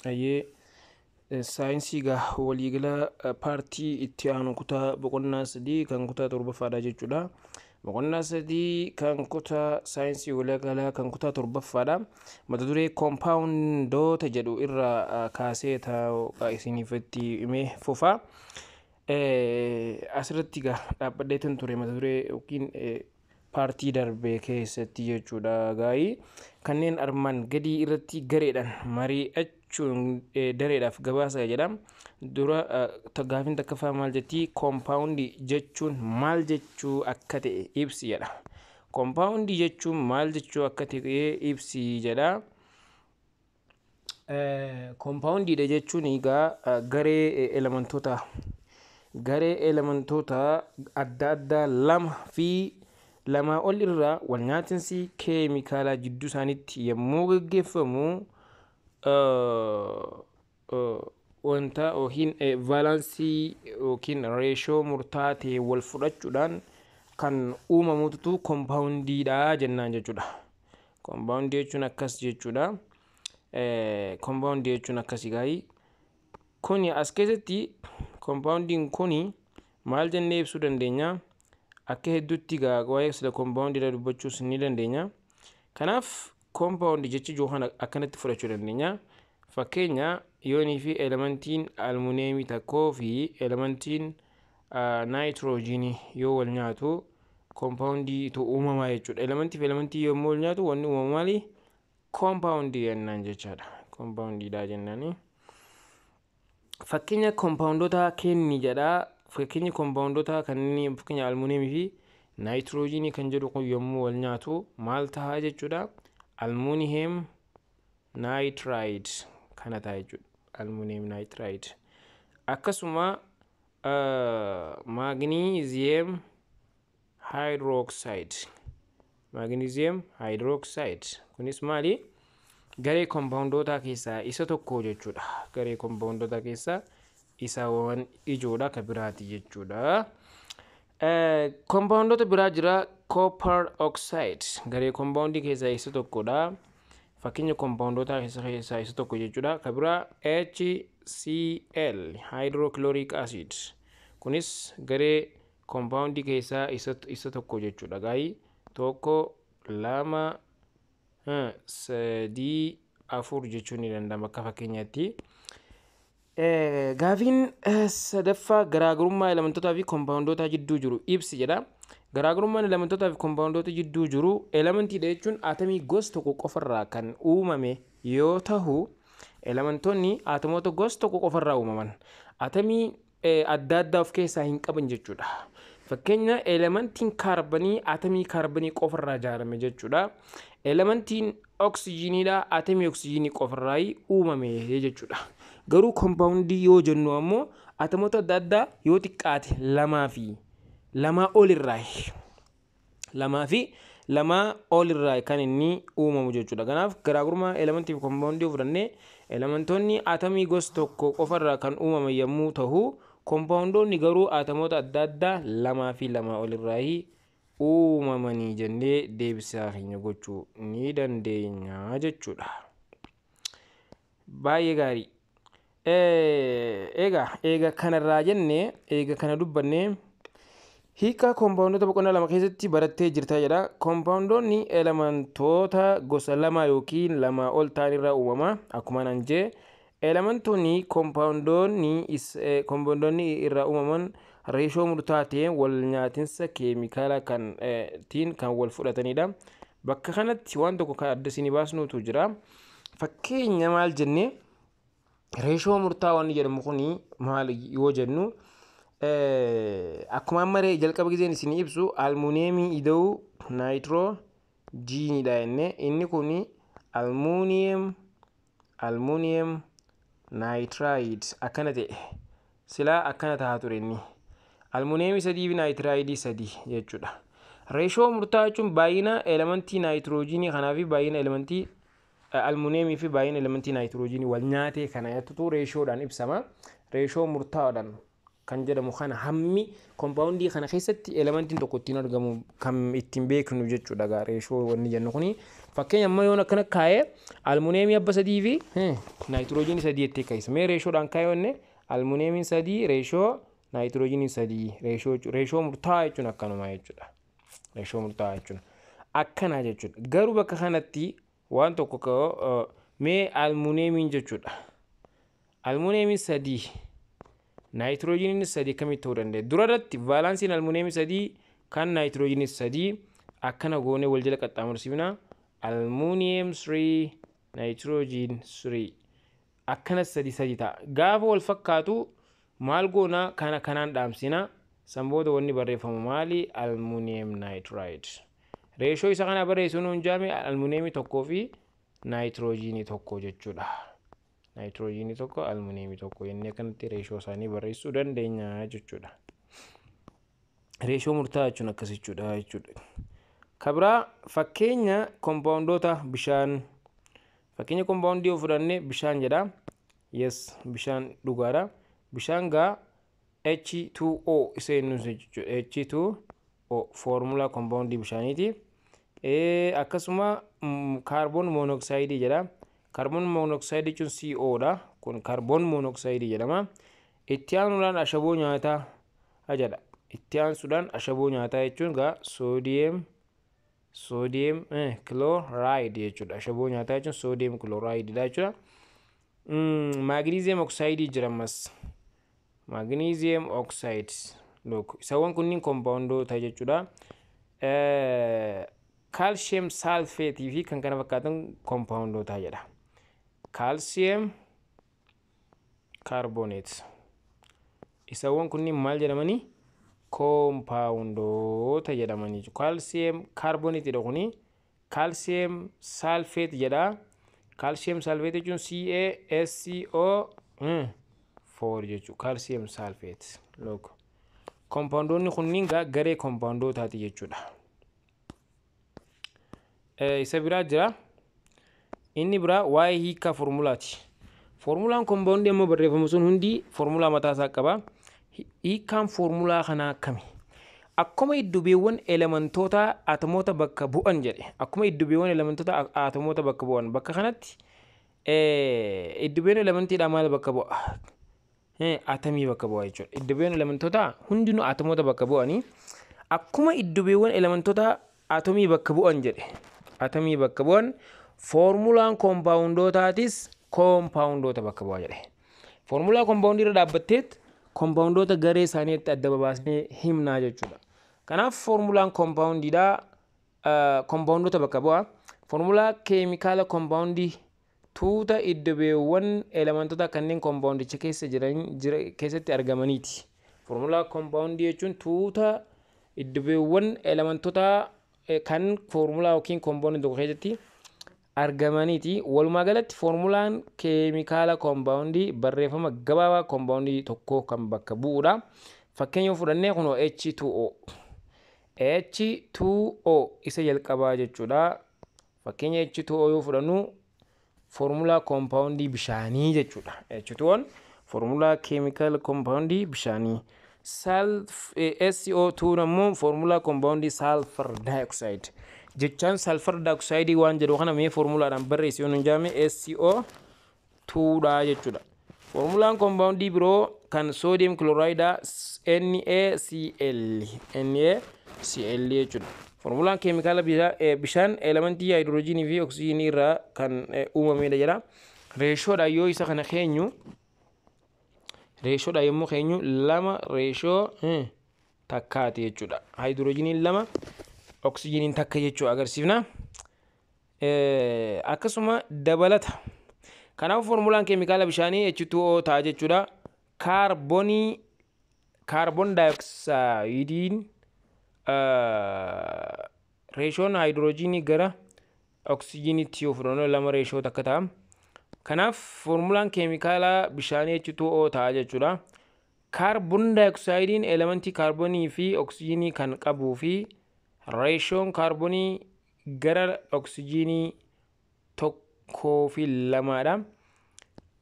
Ayyee, saayinsii gaa waliigalaa paartii itti aanu kutaa boqonnaa 3 kan kutaa 7ffaadha jechuudha. Boqonnaa 3 kan kutaa saayinsii waliigalaa kan kutaa 7ffaadha. Mata duree koompaawundoota jedhu irraa kaasee isiniif itti himee fufa. Asirratti gaa dhaabbadheetan ture mata duree yookiin paartii darbe keessatti jechuudha gaa'ii. Kanneen armaan gadii irratti gareedhaan mari'achuun dareedhaaf gabaasa jedha. Dura gaafiin takkaffaa maal jetti? Koompaawundii jechuun maal jechuu akka ta'e ibsi jedha. Koompaawundii jechuun maal jechuu akka ta'e ibsi jedha. Koompaawundiidha jechuun egaa garee elementoota adda addaa lama fi lamaa ol irraa wal nyaatinsi keemikaalaa jidduu isaaniitti yommuu gaggeeffamu wanta yookiin vaalaansii yookiin reeshoo murtaa'aa ta'e wal fudhachuudhaan kan uumamutu koompaawundiidha jennaan jechuudha. Koompaawundii jechuun akkas jechuudha. Koompaawundii jechuun akkasii gaa'ii. Kuni as keessatti koompaawundiin kuni maal jennee ibsuu dandeenya? Akka hedduutti gaa waa'ee sila koompaawundiidha dubbachuus ni dandeenya. Kanaaf koompaawundii jecha jiru kana akkanatti fudhachuu dandeenya. Fakkeenya yoonii fi elementiin almuneemii tokkoo fi elementiin naayitiroojiinii yoo wal nyaatu koompaawundiitu uumamaa jechuudha. Elementii fi elementii yommuu wal nyaatu wanni uumamu maali? Koompaawundii jennaan jechaadha. Koompaawundiidha jennaani. Fakkeenya koompaawundoota kenni jedha. Fakkeenya koompaawundoota kanneen fakkeenya almuneemii fi naayitiroojiinii kan jedhu kun yommuu wal nyaatu maal ta'a jechuudha? Almuuniyeem naayitiraayiid kana ta'a jechuudha. Almuuniyeem naayitiraayiid. Akkasuma maagniiziyem haayidrooksayid. Maagniiziyem haayidrooksayid kunis maali? Garee koompaawundootaa keessaa isa tokko jechuudha. Garee koompaawundootaa keessaa isa waan ijoodha ka biraati jechuudha. Koompaawundoota biraa jira, copper oxide garee koompaawundii keessaa isa tokkodha. Fakkeenya koompaawundoota keessaa isa tokko jechuudha. Ka biraa HCl, hydrochloric acid, kunis garee koompaawundii keessaa isa tokko jechuudha. Gaa'ii 1, 2, 3, 4 jechuun ni danda'ama akka fakkeenyaatti. Gaafiin sadaffaa garaagarummaa elementootaa fi koompaawundootaa jidduu jiru ibsi jedha. Garaagarummaan elementootaa fi koompaawundoota jidduu jiru, elementiidha jechuun atamii gosa tokko qofarraa kan uumame yoo ta'u, elementoonni atomoota gosa tokko qofarraa uumaman atamii adda addaa of keessaa hin qaban jechuudha. Fakkeenya elementiin kaarbanii atamii kaarbanii qofarraa ijaarame jechuudha. Elementiin oksijiiniidha atamii oksijiinii qofarraa uumame jechuudha. Garuu koompaawundii yoo jennu ammoo atomoota adda addaa yoo xiqqaate lamaa fi lamaa olirraa kan inni uumamu jechuudha. Kanaaf garaagarummaa elementii fi koompaawundii fudhannee, elementoonni atamii gosa tokko qofarraa kan uumaman yommuu ta'u, koompaawundoonni garuu atomoota adda addaa lamaa fi lamaa olirraa uumamanii jennee deebisaa keenya gochuu ni dandeenya jechuudha. Baay'ee gaarii. Egaa eega kanarraa jennee, eega kana dubbannee, hiika koompaawundoota boqonnaa 2 keessatti barattee jirta jedha. Koompaawundoonni elementoota gosa lama yookiin lamaa ol ta'an irraa uumama. Akkuma naan jee, elementoonni koompaawundoonni irraa uumaman reeshoo murtaa'aa ta'een wal nyaatinsa keemikaalaa kan tiin kan wal fudhatanidha. Bakka kanatti waan tokko kan adda isinii baasnutu jira. Fakkeenya maal jennee, reeshoo murtaa'aa waan jedhamu kuni maal yoo jennu, akkuma amma jalqaba giseen isinii ibsu almuuniyeemii ida'uu naayitiroojiiniidha jennee, inni kun almuuniyem naayitiraayid akkana ta'e silaa akkana tahaa ture, inni almuuniyeemii 3 fi naayitiraayidii 3 jechuudha. Reeshoo murtaa'aa jechuun baay'ina elementii naayitiroojiinii kanaa fi baay'ina elementii almuuniyeemii fi baay'ina elementii naayitiroojiinii wal nyaatee kana jettutu reeshoodhaan ibsama. Reeshoo murtaa'aadhaan kan jedhamu kana, hammi kompaawundii kana keessatti elementiin tokko ittiin argamu kan ittiin beeknu jechuudha gaa reeshoo wanni jennu kuni. Fakkeenya amma yoon akkana kaa'ee, almuneemii abba sadii fi naayitiroojiinii sadii jettee kaa'isa. Mee reeshoodhaan kaa'ee wanne almuneemiin sadii reeshoo naayitiroojiinii sadii, reeshoo reeshoo murtaa'aa jechuun akkanuma jechuudha. Reeshoo murtaa'aa jechuun akkana jechuudha. Garuu bakka kanatti waan tokko, mee almuneemiin jechuudha. Almuneemiin sadii, naayitiroojiiniin sadii akkamitti ta'uu danda'a? Dura irratti vaalaansiin almuneemii sadii kan naayitiroojiinii sadii akkana goonee wal jala qaxxaamursiifna. Almuuniyeem 3, naayitiroojiin 3 akkana sadii sadii ta'a. Gaafa wal fakkaatu maal goona? Kana kanaan dhaamsina. San booda wanni barreeffamu maali? Almuuniyeem nitride. Reeshoo isa kana barreessuun nuun jaame almuuniyeemii tokkoo fi naayitiroojiinii tokko jechuudha. Naayitiroojiinii tokko, almuuniyeemii tokko jennee akkanatti reeshoo isaanii barreessuu dandeenya jechuudha. Reeshoo murtaa'aa jechuun akkas jechuudha. Kabiraa fakkeenya kompaawundoota bishaan, fakkeenya kompaawundii yoo fudhanne bishaan jedha. Yes, bishaan dhugaadha. Bishaan gaa H2O isa jennu jechuudha. H2O foormulaa kompaawundii bishaaniiti. Akkasuma kaarboon moonoksayidii jedha. Kaarboon moonoksayidii jechuun CO dha. Kun kaarboon moonoksayidii jedhama. Itti aanuudhaan ashaboo nyaataa jedha. Itti aansuudhaan ashaboo nyaataa jechuun gaa sodium chloride jechuudha. Ashaboo nyaataa jechuun sodium chloride dha jechuudha. Maagniiziyem oksayidii jira ammas. Maagniiziyem oksayid. Look, isawwan kunniin kompaawundoota jechuudha. Kaalsiyem saalfeetii fi kan kana fakkaatan kompaawundoota jedha. Kaalsiyem kaarbooneet. Isawwan kunniin maal jedhamanii? Koompaawundoota jedhamanii. Kaalsiyem kaarbooneetidha kuni. Kaalsiyem saalfeet jedha. Kaalsiyem saalfeet jechuun CaSCO 4 jechuudha. Kaalsiyem saalfeet. Look. Koompaawundoonni kunniin garee koompaawundootaati jechuudha. Isa biraa jira. Inni biraa waa'ee hiikaa foormulaati. Foormulaan koompaawundii amma barreeffamu sun hundi foormulaa mataa isaa qaba. Hiikaan foormulaa kanaa akkami? Akkuma iddubeewwan elementoota atomoota bakka bu'an jedhe. Akkuma iddubeewwan elementoota atomoota bakka bu'an. Bakka kanatti iddubeen elementiidhaa maal bakka bu'a? Atamii bakka bu'a jechuudha. Iddubeen elementoota hundinuu atomoota bakka bu'anii, akkuma iddubeewwan elementoota atomii bakka bu'an jedhe. Atomii bakka bu'an, foormulaan koompaawundootaatis koompaawundoota bakka bu'a jedhe. Foormulaa koompaawundii irra dhaabbatteet koompaawundoota garee isaaniitti adda babaasnee himnaa jechuudha. Kanaaf foormulaan koompaawundiidhaa koompaawundoota bakka bu'a. Foormulaa keemikaala koompaawundii tuuta iddobeewwan elementoota kanneen koompaawundicha keessa jiran keessatti argamaniiti. Foormulaa koompaawundii jechuun tuuta iddobeewwan elementoota kan foormulaa yookiin koompaawundii tokko keessatti argamaniiti. Walumaa galatti foormulaan keemikaala koompaawundii barreeffama gabaabaa koompaawundii tokko kan bakka bu'uudha. Fakkeenya yoo fudhannee kunoo H2O. H2O isa jalqabaa jechuudha. Fakkeenya H2O yoo fudhannu foormulaa koompaawundii bishaanii jechuudha. H2O'n foormulaa keemikaala koompaawundii bishaanii. SO2 ammoo foormulaa koompaawundii sulfur dioxide. Jechaan sulfur dioxide waan jedhu kana mee foormulaadhaan barreessi yoo nun jaame SO2 dha jechuudha. Foormulaan koompaawundii biroo kan sodium chloride NaCl, NaCl jechuudha. Foormulaan keemikaala bishaan elementii haayidroojinii fi oksijiinii irraa kan uumamedha jedha. Reeshoodhaan yoo isa kana keenyu, reeshoodhaan yommuu keenyu lama reeshoo takkaati jechuudha. Haayidroojiniin lama, oksijiiniin takka jechuu agarsiifna. Akkasuma dabalata. Kanaaf foormulaan keemikaala bishaanii H2O ta'a jechuudha. Kaarboonii, kaarboon daayoksaayidiin reeshoon haayidroojinii gara oksijiiniitti yoo fudhannu lama reeshoo takka ta'a. Kanaaf foormulaan keemikaalaa bishaanii H2O ta'a jechuudha. Kaarboon daayoksaayidiin elementii kaarboonii fi oksijiinii kan qabuu fi reeshoon kaarboonii gara oksijiinii 1 fi 2dha.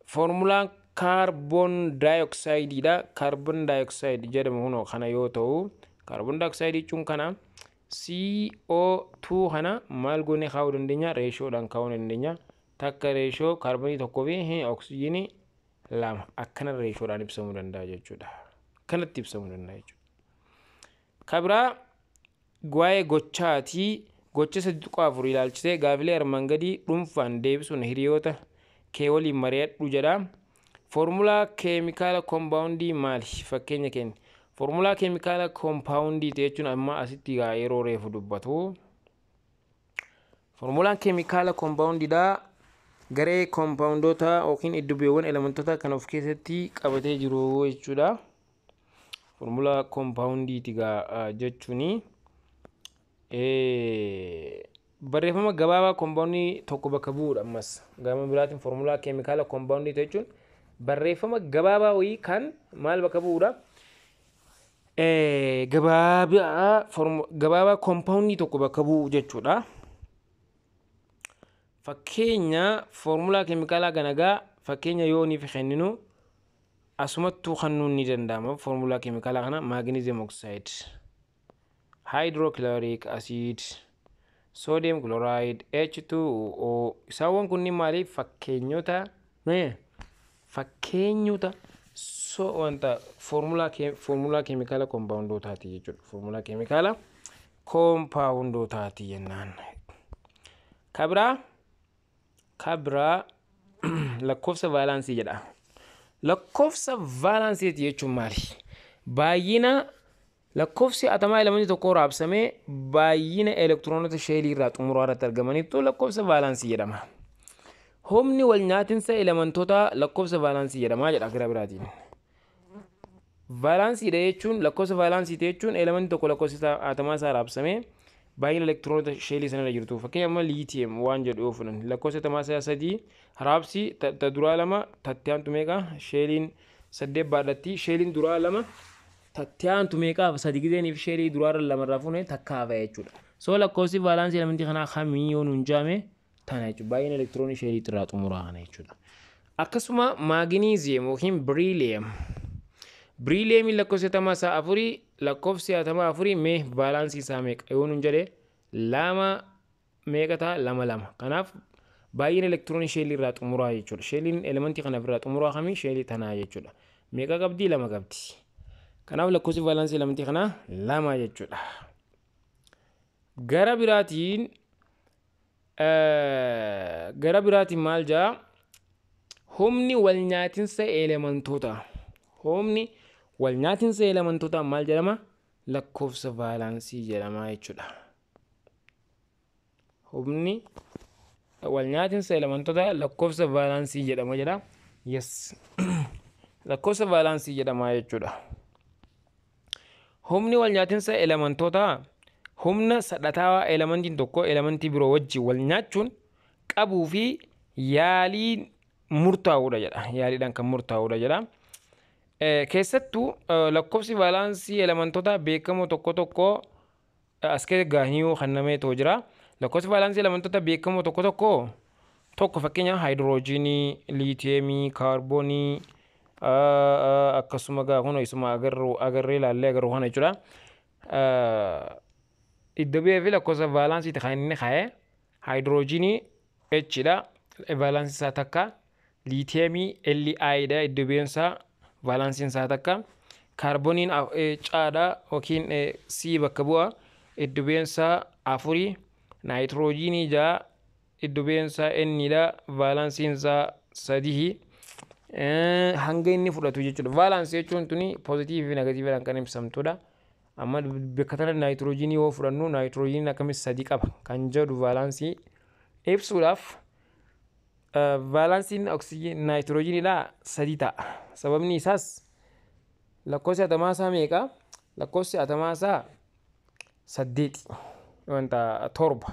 Foormulaan Kaarboon daayoksaayidiidha. Kaarboon daayoksaayiid jedhamu kunoo kana yoo ta'u, kaarboon daayoksaayiidii jechuun kana CO2 kana maal goonee kaa'uu dandeenya? Reeshoodhaan kaa'uu dandeenya. Takka reeshoo kaarboonii tokkoo fi oksijiinii lama akkana reeshoodhaan ibsamuu danda'a jechuudha. Kanatti ibsamuu danda'a jechuudha. Kabiraa waa'ee gochaatii, gocha 3.4 ilaalchisee gaafilee armaan gadii dhuunfaan deebisuun hiriyoota kee waliin mari'adhu jedha. Foormulaa keemikaala koompaawundii maali? Fakkeenya kenni. Foormulaa keemikaala koompaawundii jechuun amma asitti yeroo reefu dubbatu. Foormulaan keemikaala koompaawundiidha. Garee koompaawundoota yookiin iddobeewwan elementoota kan of keessatti qabatee jiru jechuudha. Foormulaa koompaawundiiti jechuuni. Barreeffama gabaabaa koompaawundii tokko bakka bu'uudha ammas. Gama biraatiin foormulaa keemikaala koompaawundii jechuun barreeffama gabaabaa wayii kan maal bakka bu'uudha? Gabaabaa koompaawundii tokko bakka bu'u jechuudha. Fakkeenya foormulaa keemikaalaa kana egaa fakkeenya yoo niif kenninu asumattuu kennuun ni danda'ama. Foormulaa keemikaalaa kana maagneeziyam oksayid, hydrochloric acid, sodium chloride, H2O. Isaawwan kunniin maali? Fakkeenyota so wanta foormulaa keemikaala koompaawundootaati jechuudha. Foormulaa keemikaala koompaawundootaati jennaan. Kabiraa lakkoofsa vaalaansii jedha. Lakkoofsa vaalaansiiti jechuun maali? Baay'ina lakkoofsi atamaa elementii tokko raabsamee baay'ina elektiroonota sheelii irraa xumuraa irratti argamanitti lakkoofsa vaalaansii jedhama. Humni wal nyaatinsa elementoota lakkoofsa vaalaansii jedhama jedha gara biraatiin. Vaalaansiidha jechuun, lakkoofsa vaalaansiiti jechuun elementii tokko lakkoofsa atamaa isaa raabsamee baay'ina elektiroonota sheelii sanarra jirtu. Fakkeenyaaf amma liitiyem waan jedhu yoo fudhanne, lakkoofsa atamaa isaa sadii raabsi, ta duraa lama, tatti aantu meeqa? Sheeliin saddeet baadhatti. Sheeliin duraa lama, tatti aantu meeqaaf? Sadi gizeeniif sheelii duraarra lamarraa fuune takka hafa jechuudha. So lakkoofsi vaalaansii elementii kanaa kamii yoo nuun jaame tana jechuudha. Baay'ina elektiroonii sheelii irraa xumuraa kana jechuudha. Akkasuma maaginiiziyem yookiin biriiliyeem. Biriiliyeemiin lakkoofsi atamaa isaa afurii, lakkoofsi atamaa afurii mee vaalaansii isaa meeqa yoo nuun jedhe, lama meeqa ta'a? Lama lama. Kanaaf baay'ina elektiroonii sheelii irraa xumuraa jechuudha. Sheeliin elementii kana irraa xumuraa kamii? Sheelii tanaa jechuudha. Meeqa qabdi? Lama qabdi. Kanaaf lakkoofsi vaalaansii elementii kanaa lama jechuudha. Gara biraatiin maal jaa? Humni wal nyaatinsa elementoota. Humni wal nyaatinsa elementoota maal jedhama? Lakkoofsa vaalaansii jedhama jechuudha. Humni wal nyaatinsa elementoota lakkoofsa vaalaansii jedhama jedha. Yes. Lakkoofsa vaalaansii jedhama jechuudha. Humni wal nyaatinsa elementoota humna sadhataawaa elementiin tokko elementii biroo wajjin wal nyaachuun qabuu fi yaaliin murtaa'uudha jedha. Yaaliidhaan kan murtaa'uudha jedha. Keessattuu lakkoofsi vaalaansii elementoota beekamoo tokko tokko as keessa gaahanii kennamee jira. Lakkoofsi vaalaansii elementoota beekamoo tokko tokko tokko, fakkeenya haayidroojiinii, liitiyeemii, kaarboonii, akkasuma gaa kun isuma agarru agarree ilaallee agarru kana jechuudha. Iddoo bu'ee fi lakkoofsa vaalaansiiti kan inni kaa'e. Haayidroojiinii H dha, vaalaansii isaa takka. Liitiyeemii Li dha, iddoo bu'een isaa vaalaansiin isaa takka. Kaarbooniin C dha yookiin C bakka bu'a, iddoo bu'een isaa afurii. Naayitiroojiinii ja'a, iddoo bu'een isaa N dha, vaalaansiin isaa sadii. Hanga inni fudhatu jechuudha. Vaalaansii jechuun tuni poozitiivii fi negatiiviidhaan kan ibsamtudha. Amma bakka tana naayitiroojiinii yoo fudhannu, naayitiroojiiniin akkamis sadii qaba kan jedhu vaalaansii ibsuudhaaf, vaalaansiin oksijiin naayitiroojiiniidha sadii ta'a. Sababni isaas lakkoofsi atamaa isaa meeqa? Lakkoofsi atamaa isaa saddeeti. Wanta torba.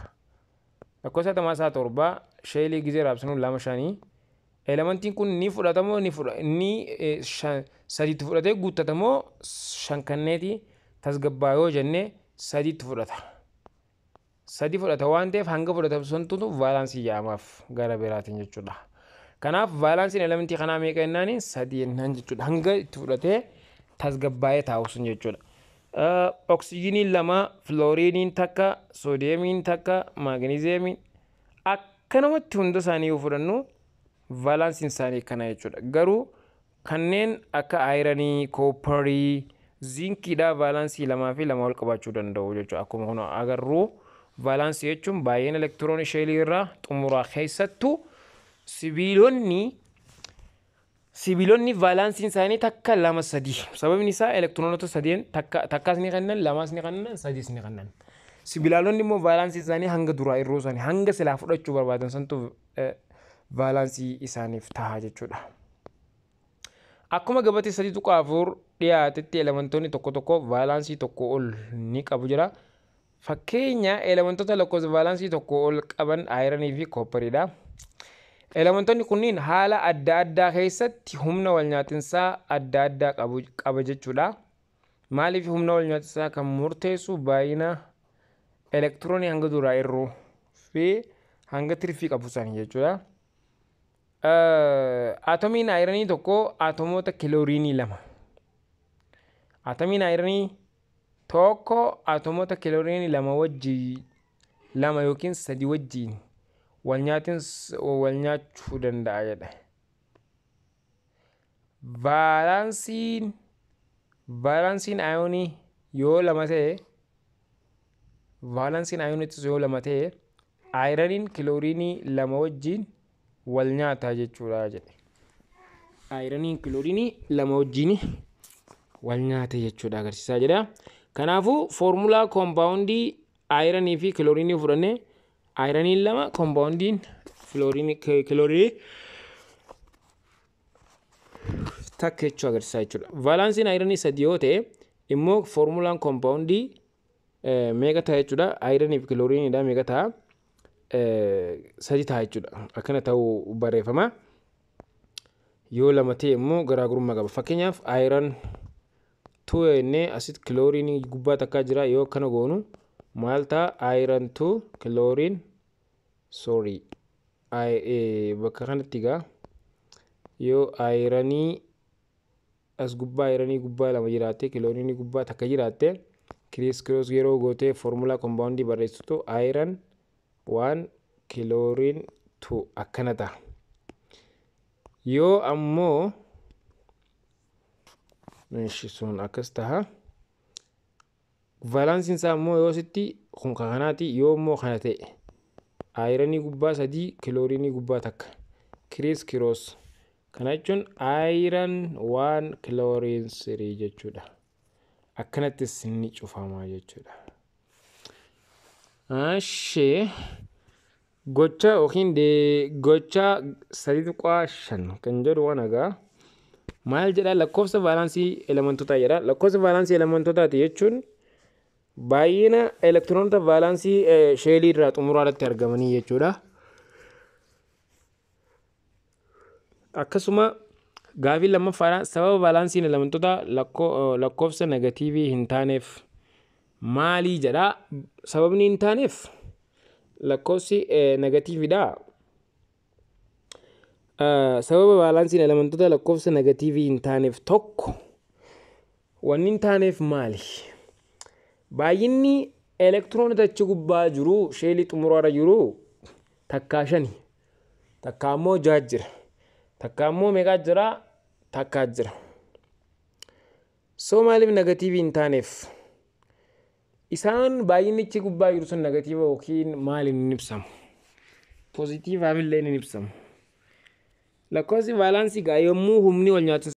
Lakkoofsi atamaa isaa torba, sheelii gizee raabsinu lama shanii. Elementiin kun ni fudhatamoo ni fudha ni sadiitti fudhatee guuttatamoo shan kanneeti tasgabbaa yoo jenne, sadiitti fudhata. Sadi fudhata waan ta'eef hanga fudhatamu santutu vaalaansii jedhamaaf gara biraatiin jechuudha. Kanaaf vaalaansiin elementii kanaa meeqa jennaani 3 jennaan jechuudha. Hanga itti fudhatee tasgabbaa'ee taa'u sun jechuudha. Oksijiiniin 2, filooriiniin 1, soodiyeemiin 1, maagneeziyemiin akkanumatti hunda isaanii yoo fudhannu vaalaansiin isaanii kana jechuudha. Garuu kanneen akka ayiranii, koopparii, ziinkiidhaa vaalaansii 2 fi 2 ol qabaachuu danda'u jechuudha. Akkuma kun agarru vaalaansii jechuun baay'een elektiroonii sheelii irraa xumuraa keessattuu sibiilonni vaalaansiin isaanii 1, 2, 3. Sababni isaa elektiroonota sadeen takkaas ni kennan, lamaas ni kennan, sadiis ni kennan. Sibiilonni immoo vaalaansii isaanii hanga duraa irruu isaanii hanga silaa fudhachuu barbaadan santu vaalaansii isaaniif ta'a jechuudha. Akkuma gabatee 3.4 dhiyaatetti elementoonni tokko tokko vaalaansii 1 ol ni qabu jira. Fakkeenya elementoota lakkoofsa vaalaansii 1 ol qaban ayiranii fi kooppariidha. Elementoonni kunniin haala adda addaa keessatti humna walnyaatinsaa adda addaa qaba jechuudha. Maaliif humna walnyaatinsaa kan murteessu baay'ina elektiroonii hanga duraa irruu fi hanga tirfii qabu sanii jechuudha. Atomiin ayiranii tokko atomoota kilooriinii 2. Atomiin ayiranii tokko atomoota kilooriinii 2 wajjin 2 yookiin 3 wajjin wal nyaachuu danda'a jedha. Vaalaansiin ayoonii yoo 2 ta'e, vaalaansiin ayooniitis yoo 2 ta'e, ayiraniin kilooriinii 2 wajjin wal nyaata jechuudha jedhe. Ayiraniin kilooriinii 2 wajjin wal nyaata jechuudha agarsiisaa jedha. Kanaafuu foormulaa koompaawundii ayiranii fi kilooriinii fudhannee ayiraniin 2 koompaawundiin kiloorinii takka jechuu agarsiisaa jechuudha. Vaalaansiin ayiranii 3 yoo ta'e immoo foormulaan koompaawundii meeqa ta'a jechuudha. Ayiranii fi kilooriiniidha meeqa ta'a? 3 ta'a jechuudha. Akkana ta'uu barreeffama. Yoo 2 ta'e immoo garaagarummaa qaba. Fakkeenyaaf ayiran 2 jennee asitti kilooriinii gubbaa takkaa jira yoo akkana goonu maal ta'a? Ayiran 2 kilooriin sorry bakka kanatti egaa yoo ayiranii as gubbaa ayiranii gubbaa 2 jiraatte kilooriinii gubbaa takka jiraatte kiriis kiroos yeroo gootee foormulaa koompaawundii barreessitu ayiran 1 kilooriin 2 akkana ta'a. Yoo ammoo sun akkas ta'a. Vaalaansiin isaa immoo yoo sitti kun kanaati yoo immoo kana ta'e ayiranii gubbaa 3 kilooriinii gubbaa 1 kiriis kiroos kana jechuun ayiran 1 kilooriin 3 jechuudha. Akkanattis ni cufama jechuudha. Ashee gocha yookiin gocha 3.5 kan jedhu waan egaa maal jedha lakkoofsa vaalaansii elementootaa jedha. Lakkoofsa vaalaansii elementootaati jechuun baay'ina elektiroonota vaalaansii sheelii irraa xumuraa irratti argamanii jechuudha. Akkasuma gaafii lammaffaadha sababa vaalaansiin elementoota lakkoofsa negatiivii hin taaneef maalii jedha. Sababni hin taaneef lakkoofsi negatiividha. Sababa vaalaansiin elementoota lakkoofsa negatiivii hin taaneef tokko wanni hin taaneef maali? Baay'inni elektiroonota achi gubbaa jiru sheelii xumuraarra jiru takkaa 5 takkaa immoo 6 jira takkaa immoo meeqaa jira takkaa jira. So maaliif negatiivii hin taaneef? Isaan baay'inni achi gubbaa jiru sun negatiiva yookiin maaliin hin ibsamu? Poozitiivaaf illee hin ibsamu. Lakkoofsi vaalaansii gaa yommuu humni wal nyaatu